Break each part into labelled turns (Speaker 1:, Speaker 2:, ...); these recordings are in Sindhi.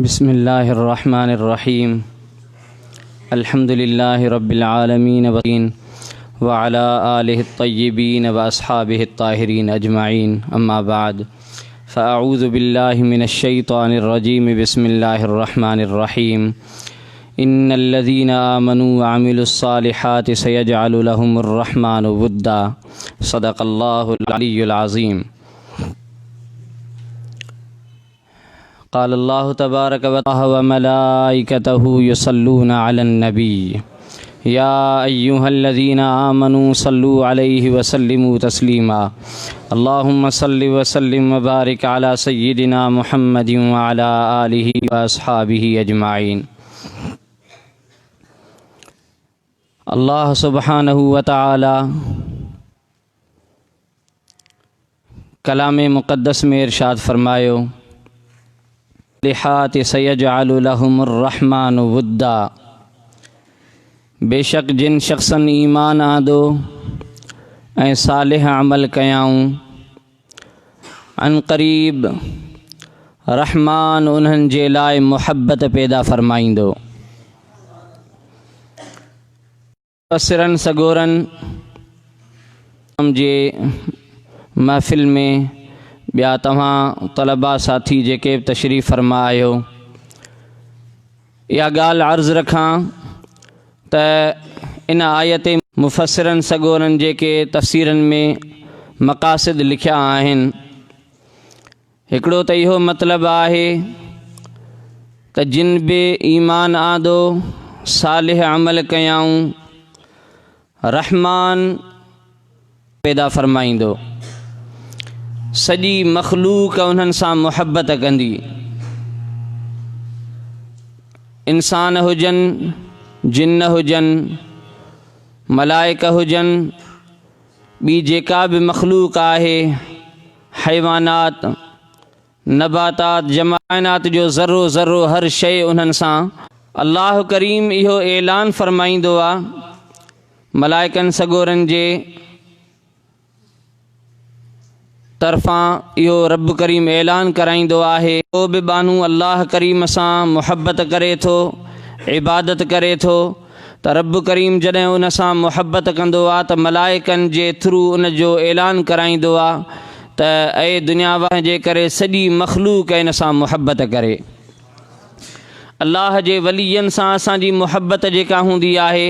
Speaker 1: بسم الله الرحمن الرحيم الحمد لله رب العالمين وعلى آله الطيبين وأصحابه الطاهرين أجمعين أما بعد فأعوذ بالله من الشيطان الرجيم بسم الله الرحمن الرحيم إن الذين آمنوا وعملوا الصالحات سيجعل لهم الرحمن ودا صدق الله العلي العظيم قال الله تبارك وتعالى وملائكته يصلون على النبي يا أيها الذين آمنوا صلوا عليه وسلموا تسليما اللهم صل وسلم وبارك على سيدنا محمد وعلى آله وأصحابه أجمعين الله سبحانه وتعالى ڪلام مقدس ۾ ارشاد فرمايو، الصالحات سيجعل لهم الرحمن ودا بيشڪ جن شخصن ايمان آندو ۽ صالح عمل ڪيائون عنقريب رحمان انهن جي لاء محبت پيدا فرمائيندو. مفسرن سڳورن جي محفل ۾ ٻيا توهان طلبا ساٿي جيڪي به تشريف فرما آهيو اها ڳالهه عرض رکان ته ان آيت مفسرن سڳورن جيڪي تفسيرن ۾ مقاصد لکيا آهن هڪڙو ته اهو مطلب آهي ته جن به ايمان آندو، صالح عمل ڪيائون، رحمان پيدا فرمائيندو، سڄي مخلوق انهن سان محبت ڪندي. انسان هجن، جن هجن، ملائڪ هجن، ٻي جيڪا به مخلوق آهي، حيوانات، نباتات، جماعات جو ذرو ذرو هر شيء انهن سان. الله ڪريم اهو اعلان فرمائيندو آ ملائڪن سڳورن جي طرفان اهو رب ڪريم اعلان ڪرائيندو آهي. ڪو به ٻانهو الله ڪريم سان محبت ڪري ٿو، عبادت ڪري ٿو، ته رب ڪريم جڏهن ان سان محبت ڪندو آ ته ملائڪن جي ٿرو ان جو اعلان ڪرائيندو آ ته اي دنيا وارن جي ڪري سڄي مخلوق ان سان محبت ڪري. الله جي ولين سان اسان جي محبت جيڪا هوندي آهي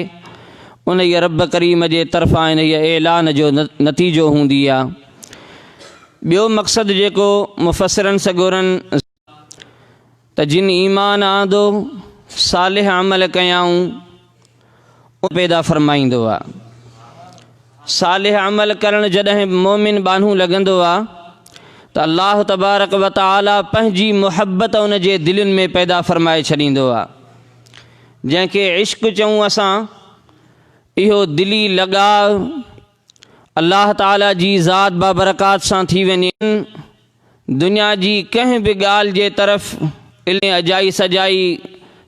Speaker 1: انهيء رب ڪريم جي طرفان انهيء اعلان جو نتيجو هوندي آ. ٻيو مقصد جيڪو مفسرن سڳورن. ته جن ايمان آندو، صالح عمل ڪيائون، ان پيدا فرمائيندو آ. صالح عمل ڪرڻ جڏهن مؤمن ٻانهون لڳندو آ ته الله تبارڪ و تعالي پنهنجي محبت ان جي دلين ۾ پيدا فرمائي ڇڏيندو آ. جنهن کي عشق چئون اسان، اهو دلي لڳاء الله تعالي جي ذات بابرڪات سان ٿي وڃي. دنيا جي ڪنهن به ڳالهه جي طرف علم اجائي سجائي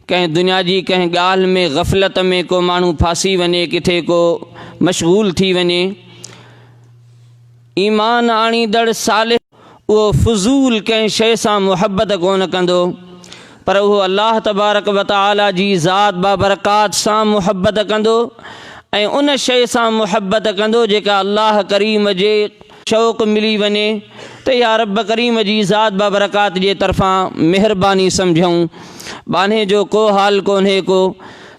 Speaker 1: ڪنهن دنيا جي ڪنهن ڳالهه ۾ غفلت ۾ ڪو ماڻهو ڦاسي وڃي ڪٿي ڪو مشغول ٿي وڃي ايمان آڻيندڙ صالح اهو فضول ڪنهن شيء سان محبت ڪونه ڪندو پر اهو الله تبارڪ وتعالي جي ذات بابرڪات سان محبت ڪندو ۽ ان شيء سان محبت ڪندو جيڪا الله ڪريم جي شوق ملي وڃي ته اها رب ڪريم جي ذات بابرڪات جي طرفان مهرباني سمجهون. ٻانهي جو ڪو حال ڪونهي ڪو،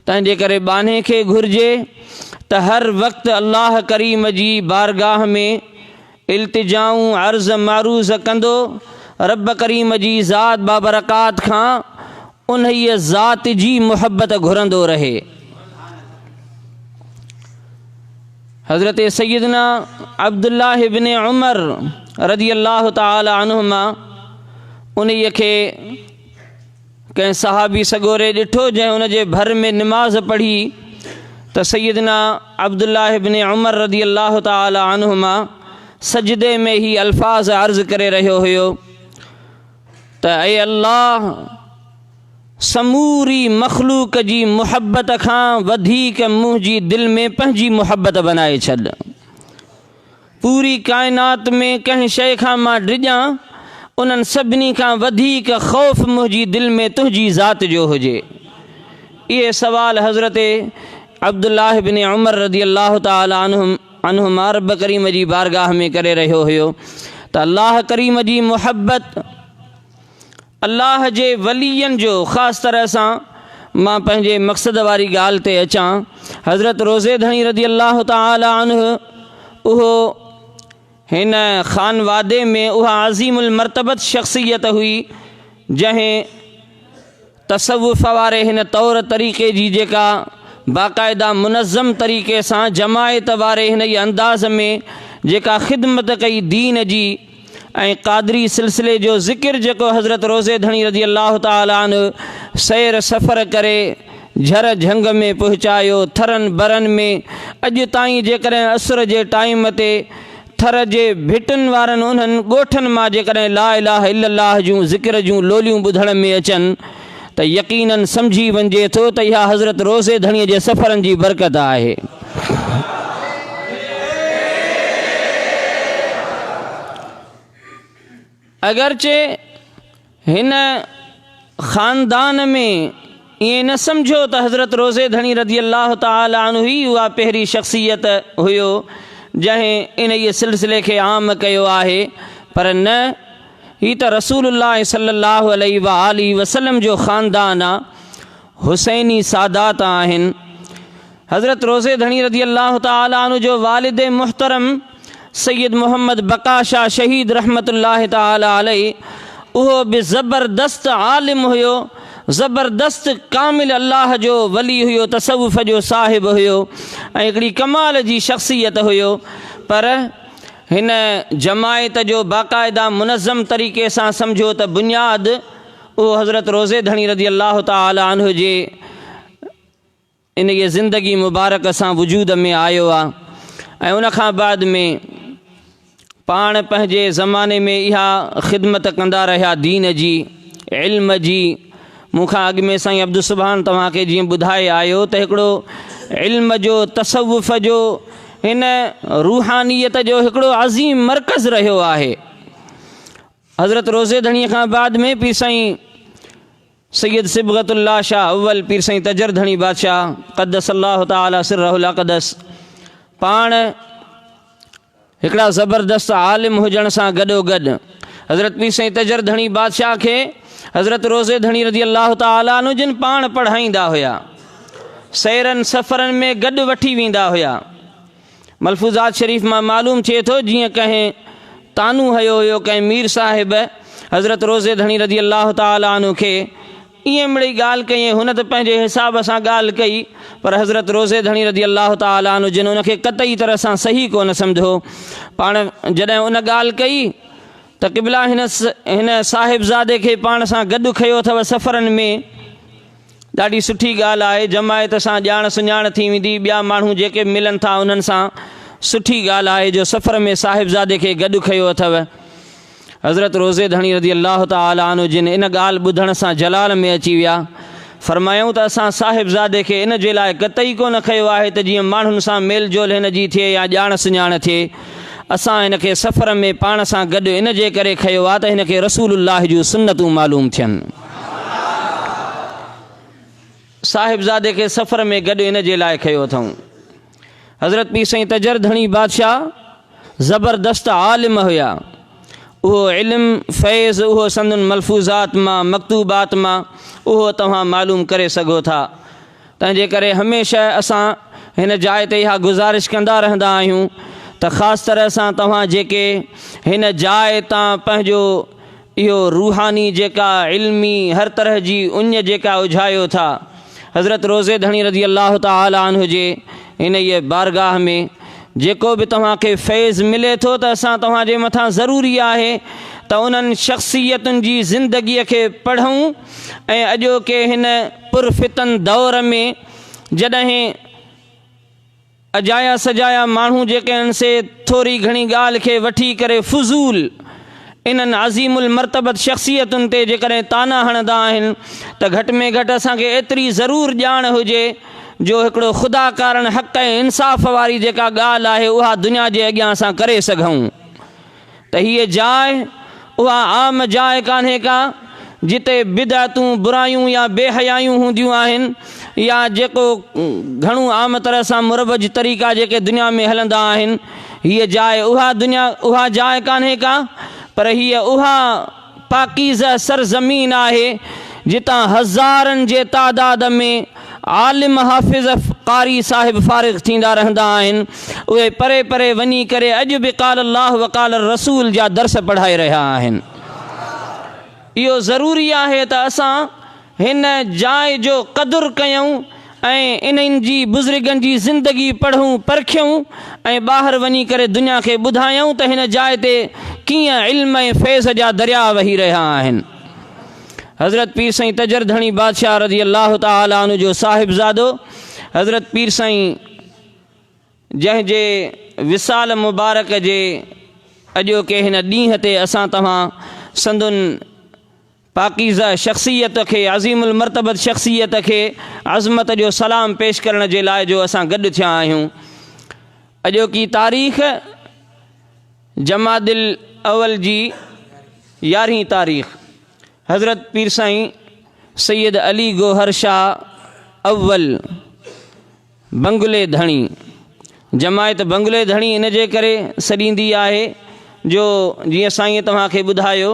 Speaker 1: تنهنجي ڪري ٻانهي کي گهرجي ته هر وقت الله ڪريم جي بارگاهه ۾ التجائون عرض معروض ڪندو رب ڪريم جي ذات بابرڪات کان انهيء ذات جي محبت گهرندو رهي. حضرت سيدنا عبدالله بن عمر رضي الله تعالٰي عنهما انهيء کي ڪنهن صحابي سڳوري ڏٺو جنهن ان جي ڀر ۾ نماز پڙهي ته سيدنا عبدالله بن عمر رضي الله تعالٰي عنهما سجدي ۾ هي الفاظ عرض ڪري رهيو هيو ته اي الله! سموري مخلوق جي محبت کان وڌيڪ منهنجي دل ۾ پنهنجي محبت بنائي ڇڏ. پوري ڪائنات ۾ ڪنهن شيء کان مان ڊڄان انهن سڀني کان وڌيڪ خوف منهنجي دل ۾ تنهنجي ذات جو هجي. اهي سوال حضرت عبدالله بن عمر رضي الله تعالٰي عنهما رب ڪريم جي بارگاهه ۾ ڪري رهيو هيو ته الله ڪريم جي محبت الله جي ولين جو خاص طرح سان مان پنهنجي مقصد واري ڳالهه تي اچان حضرت روزي ڌڻي رضي الله تعالٰي عنه اهو هن خانوادي ۾ اها عظيم المرتبت شخصيت هئي جنهن تصوف واري هن طور طريقي جي جيڪا باقاعده منظم طريقي سان جماعت واري هن ئي انداز ۾ جيڪا خدمت ڪئي دين جي ۽ قادري سلسلي جو ذڪر جيڪو حضرت روضي ڌڻي رضي الله تعالٰي عنه سير سفر ڪري جھر جھنگ ۾ پهچايو ٿرن برن ۾ اڄ تائين جيڪڏهن عصر جي ٽائيم تي ٿر جي ڀٽن وارن انهن ڳوٺن مان جيڪڏهن لا اله الا الله جون ذڪر جون لوليون ٻڌڻ ۾ اچن ته يقيناً سمجهي وڃجي ٿو ته اها حضرت روضي ڌڻيء جي سفرن جي برڪت آهي. اگرچه هن خاندان ۾ ائين نه سمجهيو ته حضرت روضي ڌڻي رضي الله تعالٰي عنه ئي اها پهرين شخصيت هيو جنهن انهيء سلسلي کي عام ڪيو آهي پر نه هي ته رسول الله صلي الله عليه واٰله وسلم جو خاندان آ حسيني سادات آهن. حضرت روضي ڌڻي رضي الله تعالٰي عنه جو والد محترم سيد محمد بقا شاهه شهيد رحمة الله تعالٰي عليه اهو به زبردست عالم هيو، زبردست ڪامل الله جو ولي هيو، تصوف جو صاحب هيو ۽ هڪڙي ڪمال جي شخصيت هيو پر هن جماعت جو باقاعده منظم طريقي سان سمجهو ته بنياد اهو حضرت روضي ڌڻي رضي الله تعالٰي عنه جي انهيء زندگي مبارڪ سان وجود ۾ آيو آ ۽ ان کان بعد ۾ پاڻ پنهنجي زماني ۾ اها خدمت ڪندا رهيا دين جي علم جي مون کان اڳ ۾ سائين عبدالسبحان توهان کي جيئن ٻڌائي آيو ته هڪڙو علم جو تصوف جو هن روحانيت جو هڪڙو عظيم مرڪز رهيو آهي حضرت روضي ڌڻيء کان بعد ۾ پير سائين سيد صبغت الله شاهه اول پير سائين تجر ڌڻي بادشاهه قدس الله تعالي سره الاقدس پاڻ هڪڙا زبردست عالم هجڻ سان گڏو گڏ حضرت پير سائين تجر ڌڻي بادشاهه کي حضرت روضي ڌڻي رضي الله تعالي عنه جن پاڻ پڙهائيندا هيا سيرن سفرن ۾ گڏ وٺي ويندا هيا ملفوظات شريف مان معلوم ٿئي ٿو جيئن ڪنهن طعنو هنيو هيو ڪنهن مير صاحب حضرت روضي ڌڻي رضي الله تعالٰي عنه کي ائين مڙئي ڳالهه ڪئي ۽ هن ته پنهنجي حساب سان ڳالهه ڪئي پر حضرت روضي ڌڻي رضي الله تعالٰي عنه جن ان کي قطعي طرح سان صحيح ڪونه سمجهيو پاڻ جڏهن ان ڳالهه ڪئي ته قبلا هن هن صاحبزادي کي پاڻ سان گڏ کنيو اٿو سفرن ۾ ڏاڍي سٺي ڳالهه آهي، جماعت سان ڄاڻ سڃاڻ ٿي ويندي، ٻيا ماڻهو جيڪي به ملن ٿا انهن سان سٺي ڳالهه آهي جو سفر ۾ صاحبزادي کي گڏ کنيو اٿو. حضرت روضي ڌڻي رضي الله تعالٰي عنه جن ان ڳالهه ٻڌڻ سان جلال ۾ اچي ويا. فرمايائون ته اسان صاحبزادي کي ان جي لاء قطعي ڪونه کنيو آهي ته جيئن ماڻهن سان ميل جول هن جي ٿئي يا ڄاڻ سڃاڻ ٿئي. اسان هن کي سفر ۾ پاڻ سان گڏ ان جي ڪري کنيو آهي ته هن کي رسول الله جون سنتون معلوم ٿين. صاحبزادي کي سفر ۾ گڏ ان جي لاء کنيو اٿئون. حضرت پير سائين تجر ڌڻي بادشاهه زبردست عالم هيا. اهو علم، فيض اهو سندن ملفوظات مان، مڪتوبات مان اهو توهان معلوم ڪري سگهو ٿا. تنهن جي ڪري هميشه اسان هن جاء تي اها گذارش ڪندا رهندا آهيون ته خاص طرح سان توهان جيڪي هن جاء تان پنهنجو اهو روحاني جيڪا علمي هر طرح جي اڃ جيڪا اجهايو ٿا حضرت روضي ڌڻي رضي الله تعالٰي عنه جي انهيء بارگاهه ۾ جيڪو به توهان کي فيض ملي ٿو ته اسان توهان جي مٿان ضروري آهي ته انهن شخصيتن جي زندگيء کي پڙهون ۽ اڄوڪي هن پرفتن دور ۾ جڏهن اجايا سجايا ماڻهو جيڪي آهن سي ٿوري گهڻي ڳالهه کي وٺي ڪري فضول انهن عظيم المرتبت شخصيتن تي جيڪڏهن طعنا هڻندا آهن ته گهٽ ۾ گهٽ اسان کي ايتري ضرور ڄاڻ هجي جو هڪڙو خدا ڪارڻ حق ۽ انصاف واري جيڪا ڳالهه آهي اها دنيا جي اڳيان اسان ڪري سگهون ته هيء جاء اها عام جاء ڪانهي ڪا، جتي بدعتون، برايون يا بي حيايون هونديون آهن يا جيڪو گهڻو عام طرح سان مروج طريقا جيڪي دنيا ۾ هلندا آهن. هيء جاء اها دنيا اها جاء ڪانهي ڪا، پر هيء اها پاڪيزه سرزمين آهي، جتان هزارن جي تعداد ۾ عالم حافظ قاري صاحب فارغ ٿيندا رهندا آهن. اهي پري پري وڃي ڪري اڄ به قال الله وقال الرسول جا درس پڙهائي رهيا آهن. اهو ضروري آهي ته اسان هن جاء جو قدر ڪيون ۽ انهن جي بزرگن جي زندگي پڙهون پرکيون ۽ ٻاهر وڃي ڪري دنيا کي ٻڌايون ته هن جاء تي ڪيئن علم ۽ فيض جا درياء وهي رهيا آهن. حضرت پير سائين تجر ڌڻي بادشاهه رضي الله تعالٰي عنه جو صاحبزادو حضرت پير سائين جنهن جي وصال مبارڪ جي اڄوڪي هن ڏينهن تي اسان توهان سندن پاڪيزه شخصيت کي عظيم المرتبت شخصيت کي عظمت جو سلام پيش ڪرڻ جي لاء جو اسان گڏ ٿيا آهيون. اڄوڪي تاريخ جمادي الاول جي يارهين تاريخ حضرت پير سائين سيد علي گوهر شاهه اول بنگلي ڌڻي، جماعت بنگلي ڌڻي ان جي ڪري سڏيندي آهي جو جيئن سائينء توهان کي ٻڌايو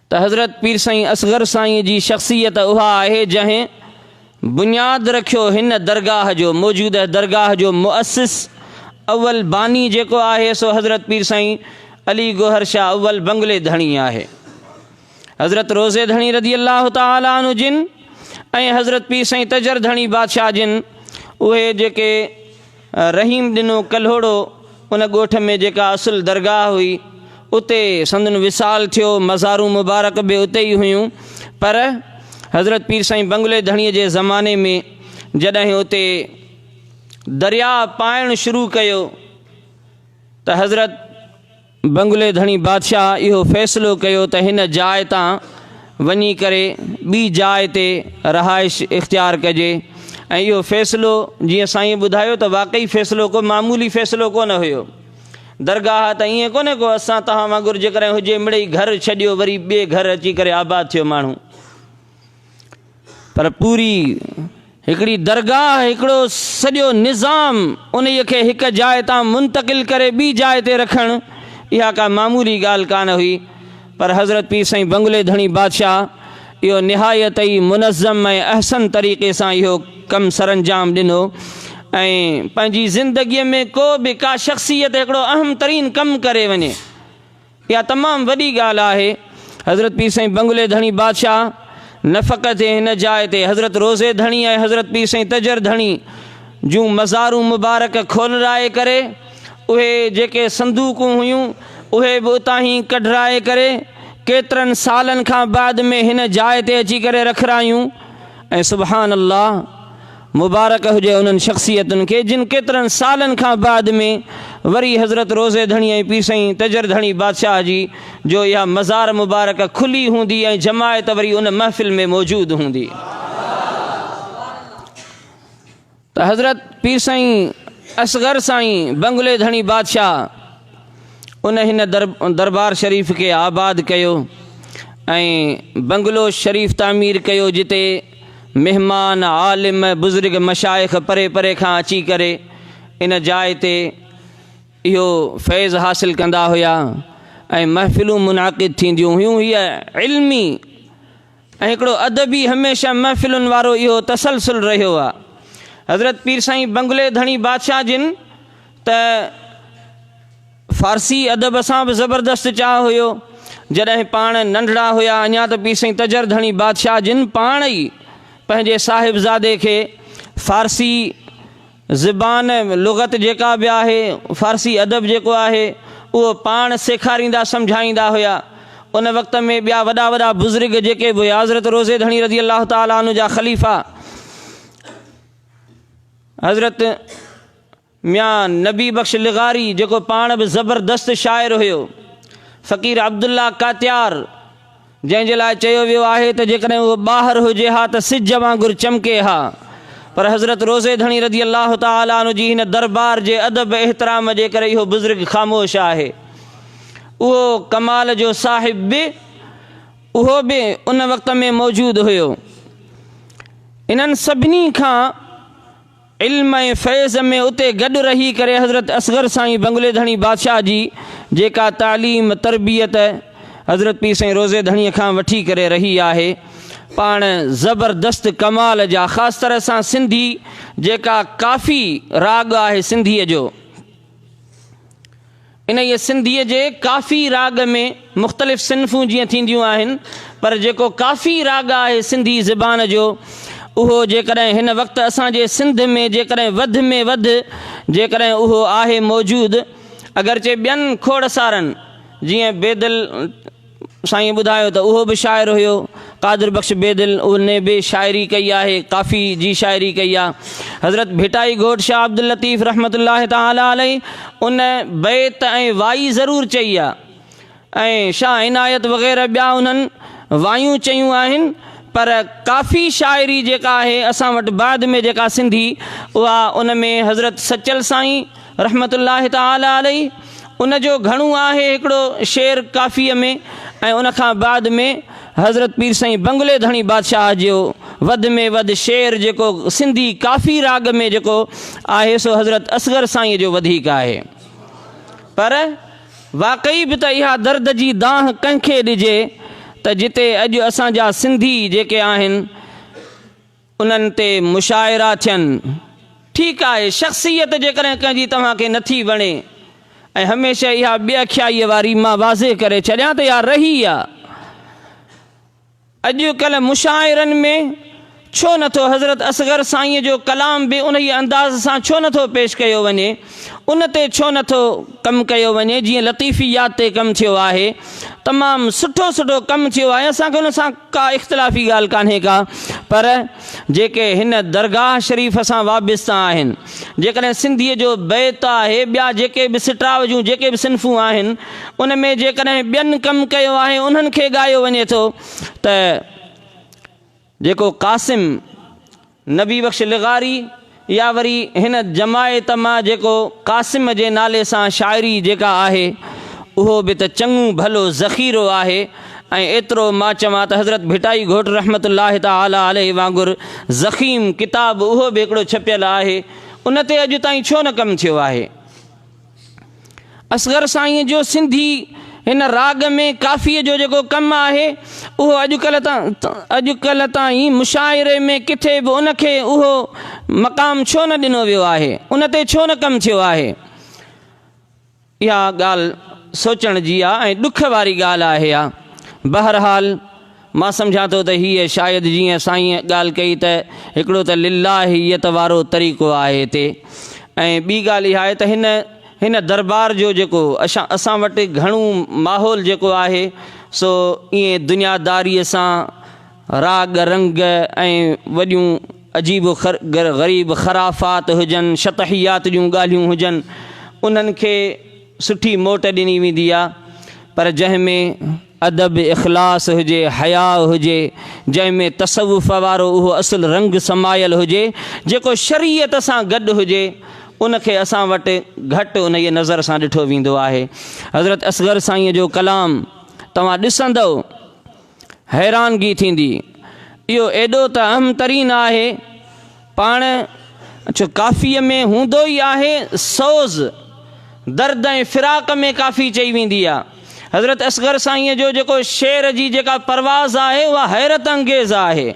Speaker 1: ته حضرت پير سائين اصغر سائينء جي شخصيت اها آهي جنهن بنياد رکيو هن درگاهه جو، موجوده درگاهه جو مؤسس اول باني جيڪو آهي سو حضرت پير سائين علي گوهر شاهه اول بنگلي ڌڻي آهي. حضرت روضي ڌڻي رضي الله تعالٰي عنه جن ۽ حضرت پير سائين تجر ڌڻي بادشاهه جن اهي جيڪي رحيم ڏنو ڪلهوڙو ان ڳوٺ ۾ جيڪا اصل درگاهه هئي اتي سندن وصال ٿيو مزارون مبارڪ به اتي ئي هيون پر حضرت پير سائين بنگلي ڌڻي جي زماني ۾ جڏهن اتي درياء پائڻ شروع ڪيو ته حضرت بنگلي ڌڻي بادشاهه اهو فيصلو ڪيو ته هن جاء تان وڃي ڪري ٻي جاء تي رهائش اختيار ڪجي ۽ اهو فيصلو جيئن سائين ٻڌايو ته واقعي فيصلو ڪو معمولي فيصلو ڪونه هيو. درگاهه ته ائين ڪونهي ڪو اسان توهان وانگر جيڪڏهن هجي مڙئي گهر ڇڏيو وري ٻئي گهر اچي ڪري آباد ٿيو ماڻهو. پر پوري هڪڙي درگاهه، هڪڙو سڄو نظام انهيء کي هڪ جاء تان منتقل ڪري ٻي جاء تي رکڻ، اها ڪا معمولي ڳالهه ڪانه هئي. پر حضرت پير سائين بنگلي ڌڻي بادشاهه اهو نهايت ئي منظم ۽ احسن طريقي سان اهو ڪم سرانجام ڏنو ۽ پنهنجي زندگيء ۾ ڪو به ڪا شخصيت هڪڙو اهم ترين ڪم ڪري وڃي، اها تمام وڏي ڳالهه آهي. حضرت پير سائين بنگلي ڌڻي بادشاهه نه فقط هن جاء تي حضرت روضي ڌڻي ۽ حضرت پير سائين تجر ڌڻي جون مزارون مبارڪ کولرائي ڪري اهي جيڪي صندوقون هيون اهي به اتاهين ڪڍرائي ڪري ڪيترن سالن کان بعد ۾ هن جاء تي اچي ڪري رکرايون ۽ سبحان الله مبارڪ هجي انهن شخصيتن کي جن ڪيترن سالن کان بعد ۾ وري حضرت روضي ڌڻي ۽ پير سائين تجر ڌڻي بادشاهه جي جو اها مزار مبارڪ کلي هوندي ۽ جماعت وري ان محفل ۾ موجود هوندي ته حضرت پير سائين اصغر سائين بنگلي ڌڻي بادشاهه ان هن دربار شريف کي آباد ڪيو ۽ بنگلو شريف تعمير ڪيو جتي مهمان، عالم، بزرگ، مشائخ پري پري کان اچي ڪري ان جاء تي اهو فيض حاصل ڪندا هيا ۽ محفلون منعقد ٿينديون هيون. هيء علمي ۽ هڪڙو ادبي هميشه محفلن وارو اهو تسلسل رهيو آهي. حضرت پير سائين بنگلي ڌڻي بادشاهه جن ته فارسي ادب سان به زبردست چاهه هيو. جڏهن پاڻ ننڍڙا هيا اڃا ته پير سائين تجر ڌڻي بادشاهه جن پاڻ ئي پنهنجي صاحبزادي کي فارسي زبان لغت جيڪا به آهي فارسي ادب جيڪو آهي اهو پاڻ سيکاريندا سمجهائيندا هيا. ان وقت ۾ ٻيا وڏا وڏا بزرگ جيڪي به هيا حضرت روضي ڌڻي رضي الله تعالٰي عنه جا خليفا حضرت ميان نبي بخش لغاري جيڪو پاڻ به زبردست شاعر هيو، فقير عبدالله ڪاتيار جنهن جي لاء چيو ويو آهي ته جيڪڏهن اهو ٻاهر هجي ها ته سج وانگر چمڪي ها پر حضرت روضي ڌڻي رضي الله تعالٰي عنه جي هن دربار جي ادب احترام جي ڪري اهو بزرگ خاموش آهي. اهو ڪمال جو صاحب به اهو به ان وقت ۾ موجود هيو. انهن سڀني کان علم ۽ فيض ۾ اتي گڏ رهي ڪري حضرت اصغر سائين بنگلي ڌڻي بادشاهه جي جيڪا تعليم تربيت حضرت پير سائين روضي ڌڻي کان وٺي ڪري رهي آهي پاڻ زبردست ڪمال جا خاص طرح سان سنڌي جيڪا ڪافي راڳ آهي سنڌيء جو انهيء سنڌيء جي ڪافي راڳ ۾ مختلف صنفون جيئن ٿينديون آهن، پر جيڪو ڪافي راڳ آهي سنڌي زبان جو، اهو جيڪڏهن هن وقت اسان جي سنڌ ۾ جيڪڏهن وڌ ۾ وڌ جيڪڏهن اهو آهي موجود، اگرچه ٻين کوڙ سارن جيئن بيدل، سائين ٻڌايو ته اهو به شاعر هيو، قادر بخش بيدل ان به شاعري ڪئي آهي، ڪافي جي شاعري ڪئي آهي. حضرت ڀٽائي گهوٽ شاهه عبداللطيف رحمة الله تعالٰي عليه ان بيت ۽ وائي ضرور چئي آهي ۽ شاهه عنايت وغيره ٻيا انهن وايون چيون آهن پر ڪافي شاعري جيڪا آهي اسان وٽ بعد ۾ جيڪا سنڌي اها ان ۾ حضرت سچل سائين رحمة الله تعالٰي عليه ان جو گهڻو آهي هڪڙو شعر ڪافيء ۾ ۽ ان کان بعد ۾ حضرت پير سائين بنگلي ڌڻي بادشاهه جو وڌ ۾ وڌ شعر جيڪو سنڌي ڪافي راڳ ۾ جيڪو آهي سو حضرت اصغر سائينء جو وڌيڪ آهي پر واقعي به ته اها درد جي دانهن ڪنهن کي ڏجي ته جتي اڄ اسان جا سنڌي جيڪي آهن انهن تي مشاعرا ٿين. ٺيڪ آهي، شخصيت جيڪڏهن ڪنهن جي توهان کي نٿي وڻي ۽ هميشه اها ٻي اکيائيء واري مان واضح ڪري ڇڏيان ته اها رهي آ. اڄ ڪلهه مشاعرن ۾ ڇو نٿو حضرت اصغر سائينء جو ڪلام به انهيء انداز سان ڇو نٿو پيش ڪيو وڃي، ان تي ڇو نٿو ڪم ڪيو وڃي جيئن لطيفيات تي ڪم ٿيو آهي. تمام سٺو سٺو ڪم ٿيو آهي، اسان کي ان سان ڪا اختلافي ڳالهه ڪانهي ڪا، پر جيڪي هن درگاهه شريف سان وابسته آهن، جيڪڏهن سنڌيء جو بيت آهي، ٻيا جيڪي به سٽاء جون جيڪي به صنفون آهن، ان ۾ جيڪڏهن ٻين ڪم ڪيو آهي، انهن کي ڳايو وڃي ٿو ته جيڪو قاسم نبي بخش لغاري يا وري هن جماعت مان جيڪو قاسم جي نالي سان شاعري جيڪا آهي اهو به ته چڱو ڀلو ذخيرو آهي ۽ ايترو مان چوان ته حضرت ڀٽائي گهوٽ رحمة الله تعالٰي عليه وانگر ضخيم ڪتاب اهو به هڪڙو ڇپيل آهي ان تي اڄ تائين ڇو نه ڪم ٿيو آهي. اصغر سائينء جو سنڌي هن راڳ ۾ ڪافيء جو جيڪو ڪم آهي، اهو اڄڪلهه تائين مشاعري ۾ ڪٿي به ان کي اهو مقام ڇو نه ڏنو ويو آهي، ان تي ڇو نه ڪم ٿيو آهي؟ اها ڳالهه سوچڻ جي آ ۽ ڏک واري ڳالهه آهي اها. بهرحال مان سمجهان ٿو ته هيء شايد جيئن سائينء ڳالهه ڪئي ته هڪڙو ته للاهيت وارو طريقو آهي هتي ۽ ٻي ڳالهه اها آهي ته هن هن دربار جو جيڪو اسان وٽ گهڻو ماحول جيڪو آهي سو ائين دنياداريء سان راڳ رنگ ۽ وڏيون عجيب و غريب خرافات هجن شطحيات جون ڳالهيون هجن انهن کي سٺي موٽ ڏني ويندي آهي پر جنهن ۾ ادب، اخلاص هجي، حياء هجي، جنهن ۾ تصوف وارو اهو اصل رنگ سمايل هجي، جيڪو شريعت سان گڏ هجي، ان کي اسان وٽ گهٽ انهيء نظر سان ڏٺو ويندو آهي. حضرت اصغر سائينء جو ڪلام توهان ڏسندؤ، حيرانگي ٿيندي. اهو ايڏو ته اهم ترين آهي، پاڻ ڇو ڪافيء ۾ هوندو ئي آهي سوز، درد ۽ فراق ۾ ڪافي چئي ويندي آ. حضرت اصغر سائينء جو جيڪو شعر جي جيڪا پرواز آهي اها حيرت انگيز آهي.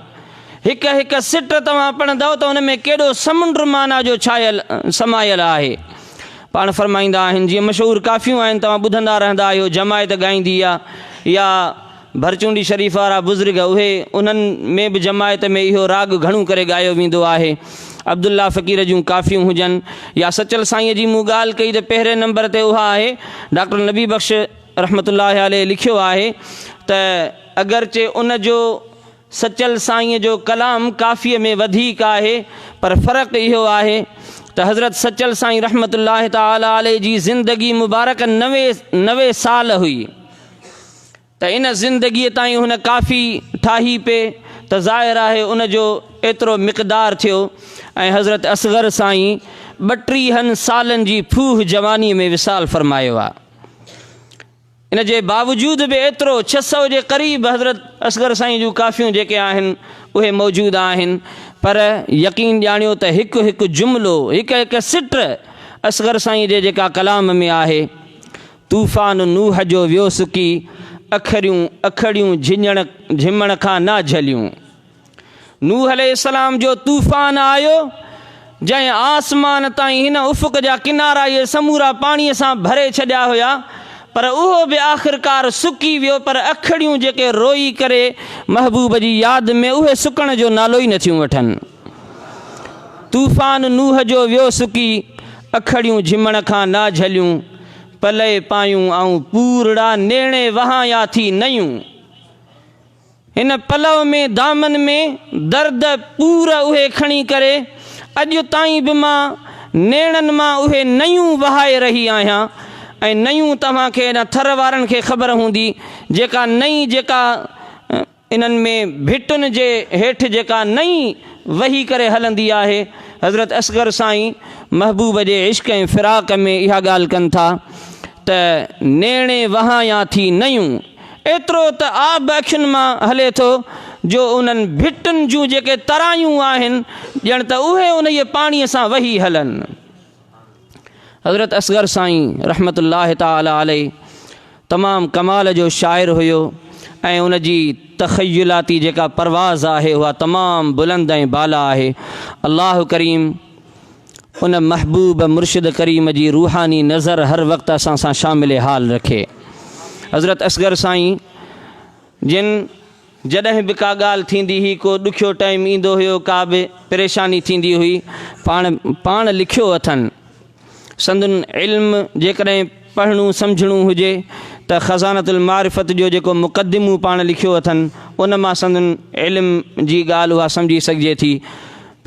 Speaker 1: هڪ هڪ سٽ توهان پڙهندؤ ته ان ۾ ڪيڏو سمنڊ معنيٰ جو ڇايل سمايل آهي. پاڻ فرمائيندا آهن جيئن مشهور ڪافيون آهن توهان ٻڌندا رهندا آهيو جماعت ڳائيندي آ يا ڀرچونڊي شريف وارا بزرگ اهي انهن ۾ به جماعت ۾ اهو راڳ گهڻو ڪري ڳايو ويندو آهي. عبدالله فقير جون ڪافيون هجن يا سچل سائينء جي مون ڳالهه ڪئي ته پهرين نمبر تي اها آهي. ڊاڪٽر نبي بخش رحمة الله عليه لکيو آهي ته اگرچه ان جو سچل سائينء جو ڪلام ڪافيء ۾ وڌيڪ آهي پر فرق اهو آهي ته حضرت سچل سائين رحمة الله تعالٰي عليه جي زندگي مبارڪ 90 سال هئي. ته ان زندگيء تائين هن ڪافي ٺاهي پي ته ظاهر آهي ان جو ايترو مقدار ٿيو ۽ حضرت اصغر سائين ٻٽيهن سالن جي ڦوهه جوانيء ۾ وصال فرمايو آ. ان جي باوجود به ايترو 600 جي قريب حضرت اصغر سائين جون ڪافيون جيڪي آهن اهي موجود آهن پر يقين ڄاڻيو ته هڪ هڪ جملو هڪ هڪ سٽ اصغر سائين جي جيڪا ڪلام ۾ آهي طوفان نوح جو ويو سڪي اکريون اکڙيون جهڃڻ جهمڻ کان نه جهليون. نوح عليه السلام جو طوفان آيو، جنهن آسمان تائين هن افق جا ڪنارا اهي سمورا پاڻيء سان ڀري ڇڏيا هيا، پر اهو به آخرڪار سڪي ويو، پر اکڙيون جيڪي روئي ڪري محبوب جي ياد ۾ اهي سڪڻ جو نالو ئي نٿيون وٺن. طوفان نوح جو ويو سڪي، اکڙيون جهمڻ کان نا جهليون، پلئه پايون آئون پورڙا، نيڻي وهايان ٿي نيون. هن پلئه ۾ دامن ۾ درد پور اهي کڻي ڪري اڄ تائين به مان نيڻن مان اهي نيون وهائي رهي آهيان ۽ نيون توهان کي هيڏانهن ٿر وارن کي خبر هوندي جيڪا نئين جيڪا انهن ۾ ڀٽن جي هيٺ جيڪا نئين وهي ڪري هلندي آهي حضرت اصغر سائين محبوب جي عشق ۽ فراق ۾ اها ڳالهه ڪن ٿا ته نيڻي وهايان ٿي نيون ايترو ته آب اکين مان هلي ٿو جو انهن ڀٽن جون جيڪي ترايون آهن ڄڻ ته اهي انهيء پاڻيء سان وهي هلن. حضرت اصغر سائين رحمة الله تعالٰي عليه تمام ڪمال جو شاعر هيو ۽ ان جي تخيلاتي جيڪا پرواز آهي اها تمام بلند ۽ بالا آهي. الله ڪريم ان محبوب مرشد ڪريم جي روحاني نظر هر وقت اسان سان شامل حال رکي. حضرت اصغر سائين جن جڏهن به ڪا ڳالهه ٿيندي هئي، ڪو ڏکيو ٽائيم ايندو هيو، ڪا به پريشاني ٿيندي هئي، پاڻ پاڻ لکيو اٿن. سندن علم جيڪڏهن پڙهڻو سمجهڻو هجي ته خزانة المعرفت جو جيڪو مقدمو پاڻ لکيو اٿن، ان مان سندن علم جي ڳالهه اها سمجهي سگهجي ٿي.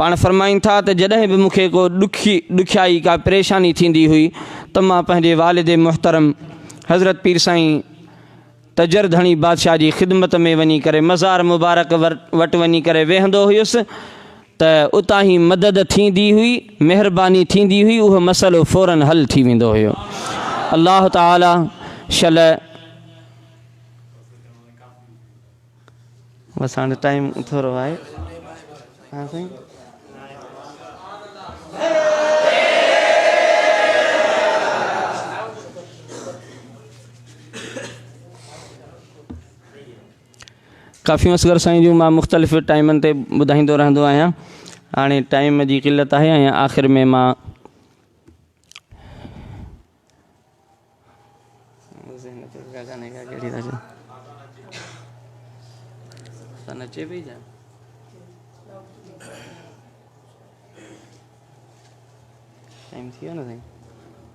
Speaker 1: پاڻ فرمائين ٿا ته جڏهن به مون کي ڪو ڏکي ڏکيائي ڪا پريشاني ٿيندي هئي ته مان پنهنجي والد محترم حضرت پير سائين تجر ڌڻي بادشاهه جي خدمت ۾ وڃي ڪري مزار مبارڪ وٽ وڃي ڪري ويهندو هيس ته اتان هي مدد ٿيندي هئي مهرباني ٿيندي هئي اهو مسئلو فورن حل ٿي ويندو هيو الله تعالي شل بس هاڻي ٽائيم ٿورو آهي ها سائين ڪافيون اصغر سائين جون مان مختلف ٽائيمن تي ٻڌائيندو رهندو آهيان هاڻي ٽائيم جي قلت آهي ۽ آخر ۾ مان ٽائيم ٿي ويو نه سائين.